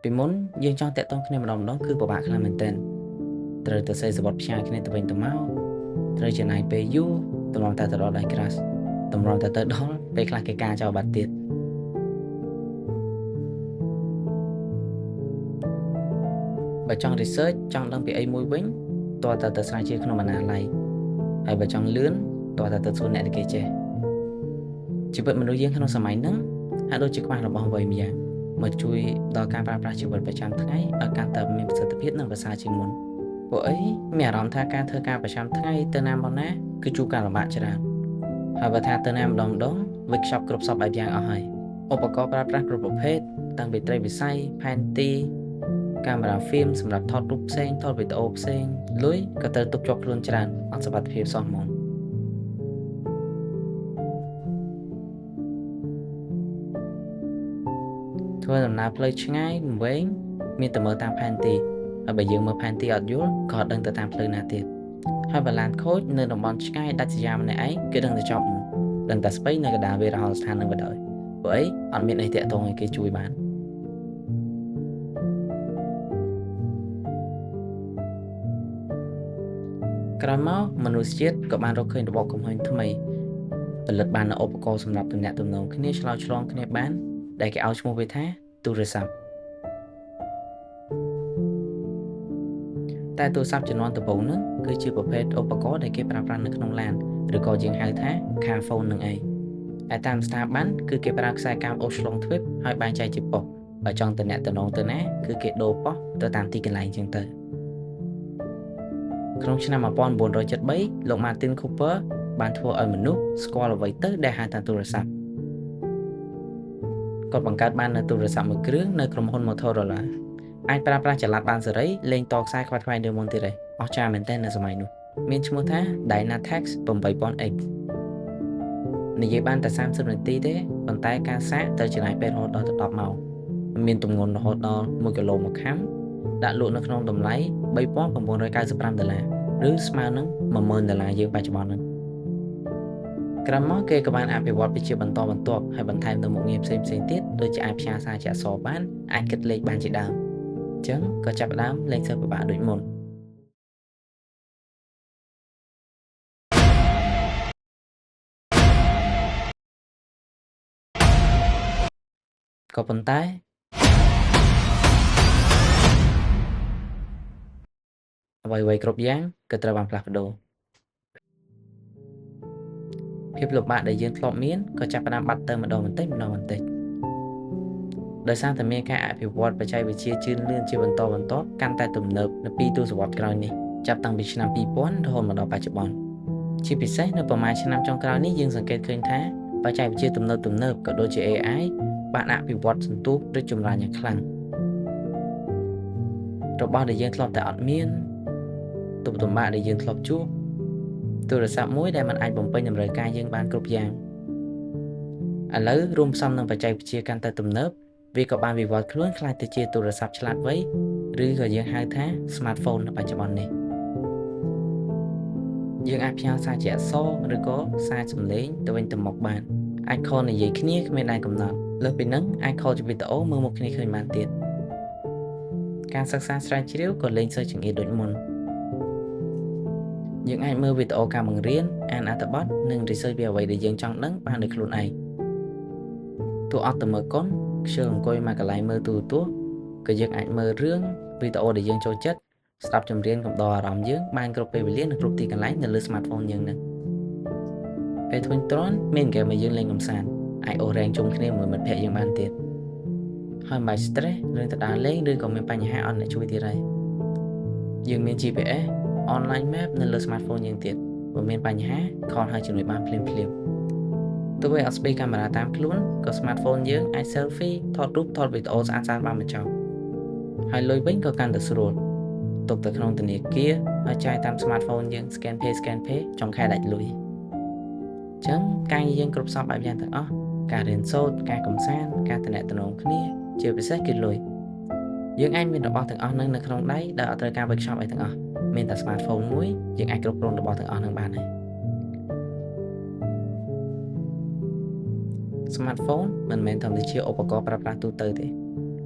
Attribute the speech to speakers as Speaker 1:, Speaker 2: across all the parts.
Speaker 1: ពីមុនយើងចង់តាក់ទងគ្នាម្ដងៗគឺពិបាកខ្លាំងមែនទែនត្រូវទៅសេសំបុត្រផ្ញើគ្នាទៅវិញទៅមកត្រូវចំណាយពេលយូរទម្រាំតែទៅដល់ដៃ crush ទម្រាំតែទៅដល់ពេលខ្លះគេការចោលបាត់ទៀតបើចង់ research ចង់ដឹងពីអីមួយវិញតើតើទៅស្រាវជ្រាវក្នុងបណ្ណាល័យហើយបើចង់លឿនតើតើទៅសួរអ្នកដែលគេចេះជីវិតមនុស្សយើងក្នុងសម័យហ្នឹងហាក់ដូចជាខ្វះរបស់អ្វីម្យ៉ាងមកជួយដល់ការប្រើប្រាស់ជីវិតប្រចាំថ្ងៃឲ្យកាន់តែមានប្រសិទ្ធភាពនិងប្រសើរជាងមុនពួកអីមានអារម្មណ៍ថាការធ្វើការប្រចាំថ្ងៃទៅណាមកណាគឺជួបការលំបាកច្រើនហើយបើថាទៅណាម្ដងម្ដងវេចខ្ចប់គ្រប់សពបែបយ៉ាងអស់ហើយឧបករណ៍ប្រើប្រាស់គ្រប់ប្រភេទតាំងពីត្រីវិស័យផែនទីកាមេរ៉ាហ្វៀមសម្រាប់ថតរូបផ្សេងថតវីដេអូផ្សេងលុយក៏ត្រូវទុកជាប់ខ្លួនច្រើនអត់សុវត្ថិភាពសោះហ្មងធ្វើដំណើរផ្លូវឆ្ងាយវែងមានតែមើលតាមផែនទីហើយបើយើងមើលផែនទីអត់យល់ក៏អត់ដឹងទៅតាមផ្លូវណាទៀតហើយបើឡានខូចនៅតំបន់ឆ្ងាយដាច់ស្រយាលម្នាក់ឯងគឺដឹងតែចប់ហ្មងដឹងតែស្បៃនៅកណ្ដាលវារហោស្ថាននឹងបណ្ដោយព្រោះអីអត់មានអីតាក់ទងឲ្យគេជួយបានក្រោយមកមនុស្សជាតិក៏បានរកឃើញរបបកំហុញថ្មីផលិតបាននូវឧបករណ៍សម្រាប់ទំនាក់ទំនងគ្នាឆ្លើយឆ្លងគ្នាបានដែលគេឲ្យឈ្មោះវាថាទូរស័ព្ទតែទូរស័ព្ទជំនាន់ដំបូងហ្នឹងគឺជាប្រភេទឧបករណ៍ដែលគេប្រើប្រាស់នៅក្នុងឡានឬក៏យើងហៅថា car phone នឹងឯងឯតាមស្ថាប័នគឺគេប្រើខ្សែកាបអូសឆ្លងទ្វីបហើយបែងចែកជាប៉ុស្តិ៍បើចង់តំណតំណងទៅណាគឺគេដូរប៉ុស្តិ៍ទៅតាមទីកន្លែងចឹងទៅក្នុងឆ្នាំ1973លោក Martin Cooper បានធ្វើឲ្យមនុស្សស្គាល់អ្វីទៅដែលហៅថាទូរស័ព្ទគាត់បង្កើតបាននូវទូរស័ព្ទមួយគ្រឿងនៅក្រុមហ៊ុន Motorola អាចប្រើប្រាស់ចល័តបានសេរីលែងតខ្សែខ្វាត់ខ្វែងដូចមុនទៀតទេអស្ចារ្យមែនទែននៅសម័យនោះមានឈ្មោះថា Dynatex 8000X និយាយបានតែ30នាទីទេប៉ុន្តែការសាកត្រូវចំណាយពេលរហូតដល់ទៅ10ម៉ោងមានទម្ងន់រហូតដល់1គីឡូមួយខាំដាក់លក់នៅក្នុងតម្លៃ3995ដុល្លារឬស្មើនឹង10000ដុល្លារយើងបច្ចុប្បន្នហ្នឹងក្រោយមកគេក៏បានអភិវឌ្ឍវាជាបន្តបន្ទាប់ហើយបន្ថែមនូវមុខងារផ្សេងៗទៀតដូចជាអាចផ្ញើសារជាអក្សរបានអាចគិតលេខបានជាដើមអញ្ចឹងក៏ចាប់ផ្ដើមលែងសូវពិបាកដូចមុនក៏ប៉ុន្តែអ្វីៗគ្រប់យ៉ាងក៏ត្រូវបានផ្លាស់ប្ដូរភាពលំបាកដែលយើងធ្លាប់មានក៏ចាប់ផ្ដើមបាត់ទៅម្ដងបន្តិចម្ដងបន្តិចដោយសារតែមានការអភិវឌ្ឍបច្ចេកវិទ្យាជឿនលឿនជាបន្តបន្ទាប់កាន់តែទំនើបនៅពីទសវត្សរ៍ក្រោយនេះចាប់តាំងពីឆ្នាំ2000រហូតមកដល់បច្ចុប្បន្នជាពិសេសនៅប្រមាណឆ្នាំចុងក្រោយនេះយើងសង្កេតឃើញថាបច្ចេកវិទ្យាទំនើបៗក៏ដូចជា AI បានអភិវឌ្ឍសន្ទុះរីកចម្រើនយ៉ាងខ្លាំងរបស់ដែលយើងធ្លាប់តែអត់មានទុក្ខលំបាកដែលយើងធ្លាប់ជួបទូរស័ព្ទមួយដែលมันអាចបំពេញតម្រូវការយើងបានគ្រប់យ៉ាងឥឡូវរួមផ្សំនឹងបច្ចេកវិទ្យាកាន់តែទំនើបវាក៏បានវិវត្តខ្លួនក្លាយទៅជាទូរស័ព្ទឆ្លាតវៃឬក៏យើងហៅថា smartphone នៅបច្ចុប្បន្ននេះយើងអាចផ្ញើសារជាអក្សរឬក៏សារសំឡេងទៅវិញទៅមកបានអាច call និយាយគ្នាគ្មានដែនកំណត់លើសពីហ្នឹងអាច call ជាវីដេអូមើលមុខគ្នាឃើញបានទៀតការសិក្សាស្រាវជ្រាវក៏លែងសូវចង្អៀតដូចមុនយើងអាចមើលវីដេអូការបង្រៀនអានអត្ថបទនិង research ពីអ្វីដែលយើងចង់ដឹងបានដោយខ្លួនឯងទោះអត់ទៅមើលកុនខ្ជិលអង្គុយមកកន្លែងមើលទូរទស្សន៍ក៏យើងអាចមើលរឿងវីដេអូដែលយើងចូលចិត្តស្ដាប់ចម្រៀងកំដរអារម្មណ៍យើងបានគ្រប់ពេលវេលានិងគ្រប់ទីកន្លែងនៅលើ smartphone យើងហ្នឹងពេលធុញទ្រាន់មានហ្គេមឲ្យយើងលេងកម្សាន្តអាចអូសរែងជុំគ្នាមួយមិត្តភ័ក្តិយើងបានទៀតហើយមិនបាច់ stress រឿងទៅដើរលេងឬក៏មានបញ្ហាអត់អ្នកជួយទៀតហើយយើងមាន GPS online map នៅលើ smartphone យើងទៀតបើមានបញ្ហា call ហៅជំនួយបានភ្លាមៗទោះបីអត់ស្ពីកាមេរ៉ាតាមខ្លួនក៏ smartphone យើងអាច selfie ថតរូបថតវីដេអូស្អាតៗបានបញ្ចប់ហើយលុយវិញក៏កាន់តែស្រួលទុកទៅក្នុងធនាគារហើយចាយតាម smartphone យើង scan pay scan pay ចុងខែដាច់លុយអញ្ចឹងការងារយើងគ្រប់សពបែបយ៉ាងទាំងអស់ការរៀនសូត្រការកម្សាន្តការទំនាក់ទំនងគ្នាជាពិសេសគឺលុយយើងអាចមានរបស់ទាំងអស់ហ្នឹងនៅក្នុងដៃដោយអត់ត្រូវការ workshop អីទាំងអស់មានតែ smartphone មួយយើងអាចគ្រប់គ្រងរបស់ទាំងអស់ហ្នឹងបានហើយ smartphone មិនមែនត្រឹមតែជាឧបករណ៍ប្រើប្រាស់ទូទៅទេ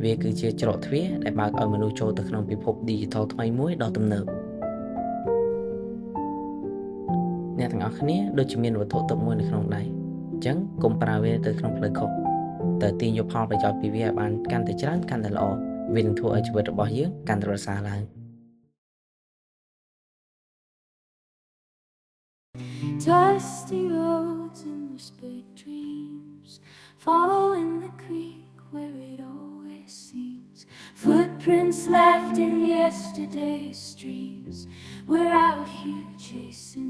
Speaker 1: វាគឺជាច្រកទ្វារដែលបើកឲ្យមនុស្សចូលទៅក្នុងពិភព Digital ថ្មីមួយដ៏ទំនើបអ្នកទាំងអស់គ្នាដូចជាមានវត្ថុទិព្វមួយនៅក្នុងដៃអញ្ចឹងកុំប្រើវាទៅក្នុងផ្លូវខុសតែទាញយកផលប្រយោជន៍ពីវាឲ្យបានកាន់តែច្រើនកាន់តែល្អវានឹងធ្វើឲ្យជីវិតរបស់យើងកាន់តែប្រសើរឡើង
Speaker 2: Dusty roads and whispered dreams, following the creek where it always seems. Footprints left in yesterday's streams. We're out here chasing